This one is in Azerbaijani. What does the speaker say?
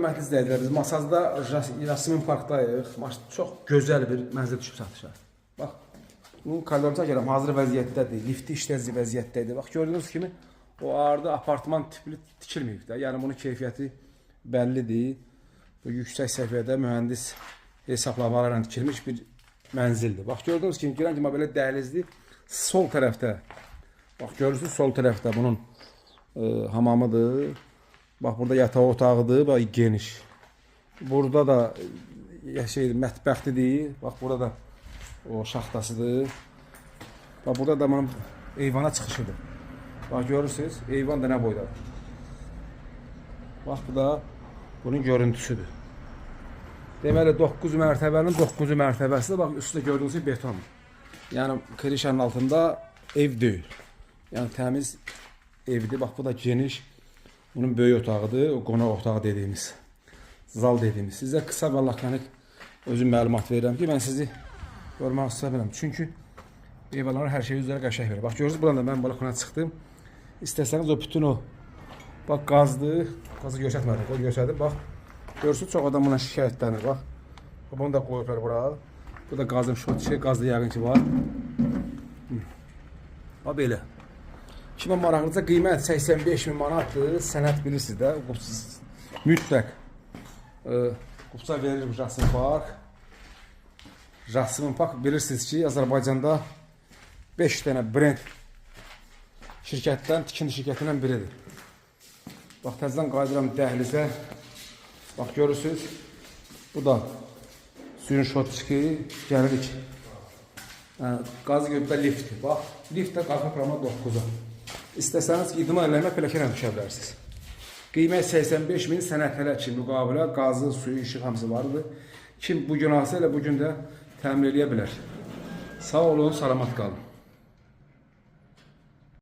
Hörmətli izləyicilər, biz Masazda Yasmin Parkdayıq. Çox gözəl bir mənzil düşüb satışa. Bax, bu koridor çəkirəm, hazır vəziyyətdədir. Lifti işləyici vəziyyətdədir. Bax, gördüyünüz kimi o arada apartman tipli tikilməyib də. Yəni bunun keyfiyyəti bəllidir. Bu yüksək səviyyədə mühəndis hesablamalarla tikilmiş bir mənzildir. Bax, gördüyünüz kimi girən kimi belə dəhlizli sol tərəfdə. Bax, görürsünüz, sol tərəfdə bunun hamamıdır. Bax, burada yataq otağıdır, bax geniş. Burada da şey mətbəxdir. Bax, burada da o şaxtasıdır. Bax, burada da bunun eyvana çıxışıdır. Bax, görürsünüz, eyvan da nə boydadır. Bax, bu da bunun görüntüsüdür. Deməli 9 mərtəbənin 9-cu mərtəbəsidir. Bax, üstdə gördüyünüz kimi beton. Yəni krişanın altında ev deyil. Yəni təmiz evdir. Bax, bu da geniş. Bunun böyük otağıdır. O qonaq otağı dediyimiz. Zal dediyimiz. Sizə qısa və lakonik özüm məlumat verirəm ki, mən sizi görmək istəmirəm. Çünki eyvanların hər şeyi üzərə qəşəng verir. Bax, görürsünüz, buradan da mən balkona çıxdım. İstəsəniz o bütün o bax qazdır. Qazı göstərmədim. O göstərdim. Bax, görürsünüz, çox adam buna şikayətlənir. Bax. Bunu da qoyublar bura. Bu da qazın şot şey, qaz da yəqin ki var. Bax belə. Kimə maraqlıdırsa, qiymət 85 min manatdır. Sənəd bilirsiniz də. Mütləq qupça verir bu Jasmin Park. Jasmin Park bilirsiniz ki, Azərbaycanda 5 dənə brend şirkətdən, tikinti şirkətindən biridir. Bax, təzədən qayıdıram dəhlizə. Bax, görürsünüz. Bu da suyun şotçiki. Gəlirik. Hə, qaz göbdə liftdir. Bax, lift də qalxır prama 9-a. İstəsəniz idman eləmə pilləkənlə düşə bilərsiniz. Qiymət 85 min, sənəd hələ ki müqavilə, qazı, suyu, işıq hamısı vardır. Kim bu gün alsa, elə bu gün də təmir eləyə bilər. Sağ olun, salamat qalın.